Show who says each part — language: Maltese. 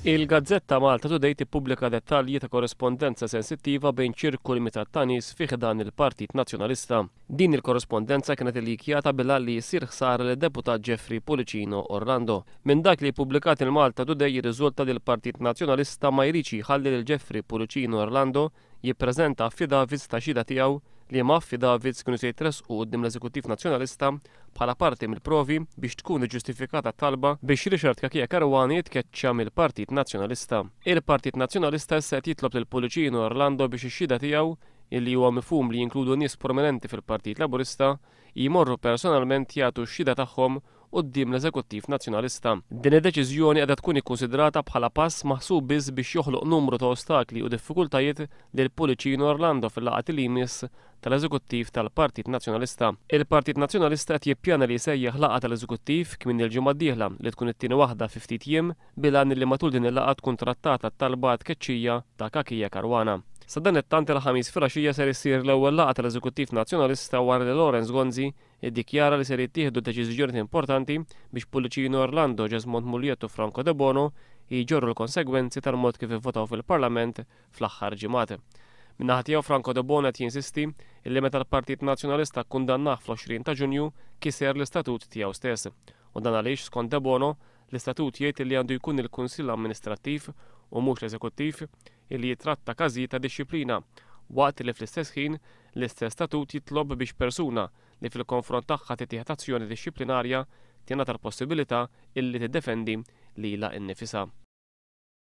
Speaker 1: Il-gazzetta Malta Today tippubblika dettalji ta' korrispondenza sensittiva bejn ċirku limitat ta' nies fi ħdan il-Partit Nazzjonalista. Din il-korrispondenza kienet illikjata bil-għan li jsir ħsara lid-Deputat Jeffrey Pullicino Orlando. Minn dak li ppubblikat il-Malta Today jirriżulta li l-Partit Nazzjonalista ma jridx jħalli lil Jeffrey Pullicino Orlando jippreżenta affidavits ta' xhieda tiegħu liema affidavits kienu se jitressqu quddiem l-Eżekuttiv Nazzjonalista bħala parti mill-provi biex tkun iġġustifikata t-talba biex Richard Cachia Caruana jitkeċċa mill-Partit Nazzjonalista. Il-Partit Nazzjonalista issa qed jitlob lil Pullicino Orlando biex ix-xhieda tiegħu, illi huwa mifhum li jinkludu nies prominenti fil-Partit Laburista, jmorru personalment jagħtu x-xhieda tagħhom quddiem l-Eżekuttiv Nazzjonalista. Din id-deċiżjoni qiegħda tkun ikkunsidrata bħala pass maħsub biss biex joħloq numru ta' ostakli u diffikultajiet lil Pullicino Orlando fil-laqgħat li jmiss tal-Eżekuttiv tal-Partit Nazzjonalista. Il-Partit Nazzjonalista qed jippjana li jsejjaħ laqgħa tal-Eżekuttiv kmieni l-ġimgħa d-dieħla li tkun it-tieni waħda fi ftit jiem bil-għan li matul din il-laqgħa tkun trattata t-talba għat-tkeċċija ta' Cachia Caruana. Sadanittant il-Ħamis filgħaxija ser issir l-ewwel laqgħa tal-Eżekuttiv Nazzjonalista wara li Lawrence Gonzi Iddikjara li ser jittieħdu deċiżjonijiet importanti biex Pullicino Orlando, Jesmond Mugliett u Franco Debono jġorru l-konsegwenzi tal-mod kif ivvotaw fil-Parlament fl-aħħar ġimgħat. Min-naħa tiegħu Franco Debono qed jinsisti illi meta l-Partit Nazzjonalista kkundannah fl-20 ta' Ġunju kiser l-istatut tiegħu stess. U dan għaliex skont Debono l-istatut jgħid illi għandu jkun il-Kunsill Amministrattiv u mhux l-Eżekuttiv illi jittratta każijiet ta' dixxiplina waqt li fl-istess ħin l-istess statut jitlob biex persuna li fil-konfront tagħha tittieħed azzjoni dixxiplinarja tingħata l-possibilità illi tiddefendi lilha nnifisha.